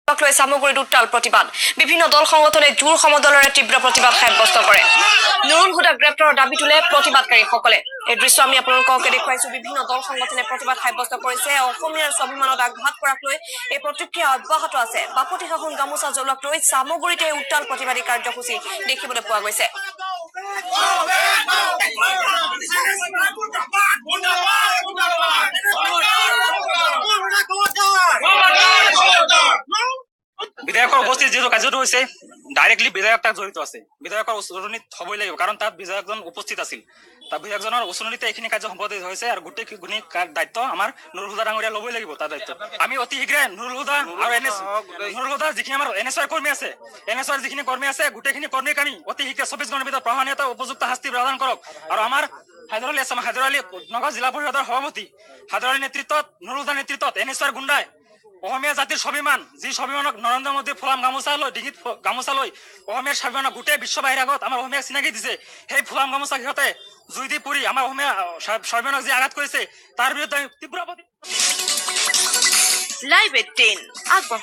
লৈ চামগুৰিত উত্তাল প্ৰতিবাদ। বিভিন্ন দল সংগঠনে জোৰ সমদলেৰে তীব্ৰ প্ৰতিবাদ সাব্যস্ত কৰে। নুৰুল হুদাক গ্ৰেপ্তাৰৰ দাবী তোলে প্ৰতিবাদকাৰীসকলে। এই দৃশ্য আমি আপোনালোকক দেখুৱাইছো। বিভিন্ন দল সংগঠনে প্ৰতিবাদ সাব্যস্ত কৰিছে। অসমীয়াৰ স্বাভিমানত আঘাত কৰাক লৈ এই প্ৰতিক্ৰিয়া অব্যাহত আছে। বাপতি সাহোন গামোচা জ্বলোৱাক লৈ চামগুৰিতে এই উত্তাল প্ৰতিবাদী কাৰ্যসূচী দেখিবলৈ পোৱা গৈছে। বিধায়কৰ উপস্থিত যিহেতু কাৰ্যটো হৈছে, ডাইৰেক্টলি বিধায়ক তাত জড়িত আছে। বিধায়কৰ ওচৰণিত হ'বই লাগিব, কাৰণ তাত বিধায়কজন উপস্থিত আছিল। তাত বিধায়কজনৰ ওচৰণিতে এইখিনি কাৰ্য সম্পাদিত হৈছে আৰু গোটেইখিনি দায়িত্ব আমাৰ নুৰুল হুদা ডাঙৰীয়া ল'বই লাগিব। তাৰ দায়িত্ব আমি অতি শীঘ্ৰে নুৰুল হুদা আৰু এন এছ নুৰুল হুদা যিখিনি আমাৰ এন এছ ৱাই কৰ্মী আছে, এন এছ ৱাইৰ যিখিনি কৰ্মী আছে, গোটেইখিনি কৰ্মীক আমি অতি শীঘ্ৰে 24 ঘণ্টাৰ ভিতৰত প্ৰশাসনীয়তা উপযুক্ত শাস্তি প্ৰদান কৰক। আৰু আমাৰ হায়দৰ আলী আছে, হায়দৰ আলী নগাঁও জিলা পৰিষদৰ সভাপতি হায়দৰ আলীৰ নেতৃত্বত, নুৰুল হুদাৰ নেতৃত্বত এন এছ ৱাইৰ গুণ্ডাই অসমীয়া জাতিৰ স্বাভিমান, যি স্বাভিমানক নৰেন্দ্ৰ মোদী ফুলাম গামোচা লৈ, ডিঙিত গামোচা লৈ অসমীয়াৰ স্বাভিমানক গোটেই বিশ্ববাসীৰ আগত আমাৰ অসমীয়াক চিনাকি দিছে, সেই ফুলাম গামোচা সিহঁতে জুই দি পুৰি আমাৰ অসমীয়া স্বাভিমানক যি আঘাত কৰিছে, তাৰ বিৰুদ্ধে আমি তীব্ৰ লাইভ এট 10 আগবঢ়া।